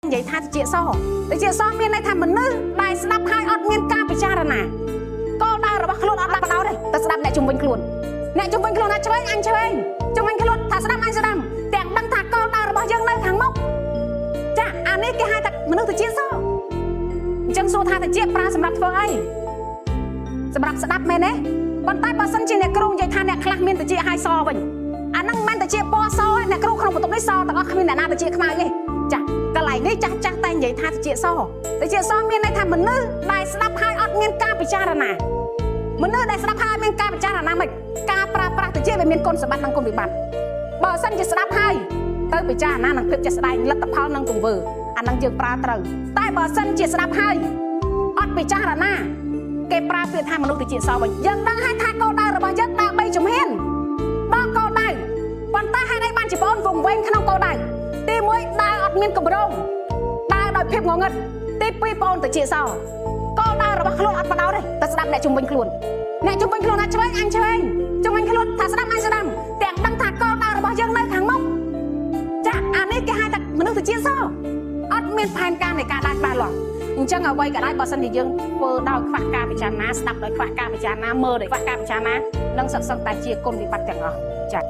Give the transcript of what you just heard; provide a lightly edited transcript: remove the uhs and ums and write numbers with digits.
និយាយថាតិចសតិចសមានន័យថាមនុស្សដែលស្ដាប់ហើយអត់មានការពិចារណាគោលដៅរបស់ខ្លួនអត់ដាក់បដោតទេតែស្ដាប់អ្នកជំនាញខ្លួនអ្នកជំនាញខ្លួនថាឆ្វេងអញឆ្វេងជំនាញខ្លួនថាស្ដាំអញស្ដាំទាំងដឹងថាគោលដៅរបស់យើងនៅខាងមុខចាអានេះគេហៅថាមនុស្សតិចសអញ្ចឹងសួរថាតិចប្រើសម្រាប់ធ្វើអីសម្រាប់ស្ដាប់មែនទេប៉ុន្តែបើសិនជាអ្នកគ្រូនិយាយថាអ្នកខ្លះមានតិចហើយសវិញអាហ្នឹងមិនតិចពណ៌សទេអ្នកគ្រូក្នុងបន្ទប់នេះសទាំងអស់គ្មានអ្នកណាតិចខ្មៅទេចាកន្លែងនេះចាស់ចាស់តែនិយាយថាតិចសតិចសមានន័យថាមនុស្សដែលស្ដាប់ហើយអត់មានការពិចារណាមនុស្សដែលស្ដាប់ហើយមានការពិចារណាមិនការប្រើប្រាស់តិចវាមានគុណសម្បត្តិនិងគុណវិបត្តិបើសិនជាស្ដាប់ហើយទៅពិចារណានឹងភាពជាក់ស្ដែងលទ្ធផលនិងទង្វើអានឹងយើងប្រើត្រូវតែបើសិនជាស្ដាប់ហើយអត់ពិចារណាគេប្រើពាក្យថាមនុស្សតិចសវិញយើងដឹងហើយថាគោលដៅរបស់យើងដើរ3ជំហានដល់គោលដៅប៉ុន្តែហេតុអីបានជាបងវង្វេងក្នុងគោលដៅទី1ដើរអត់មានកម្រងដើរដោយភាពងងឹតទី2បងតិចសគោលដៅរបស់ខ្លួនអត់បដោតទេតែស្ដាប់អ្នកជំនាញខ្លួនអ្នកជំនាញខ្លួនថាឆ្វេងអញឆ្វេងជំនាញខ្លួនថាស្ដាំអញស្ដាំទាំងដឹងថាគោលដៅរបស់យើងនៅខាងមុខចាអានេះគេហៅថាមនុស្សតិចសអត់មានផែនការនៃការដើរច្បាស់លាស់អញ្ចឹងអ្វីក៏ដោយបើសិនជាយើងធ្វើដោយខ្វះការពិចារណាស្ដាប់ដោយខ្វះការពិចារណាមើលដោយខ្វះការពិចារណានឹងសឹកសឹងតែជាគុណវិបត្តិទាំងអស់ចា៎។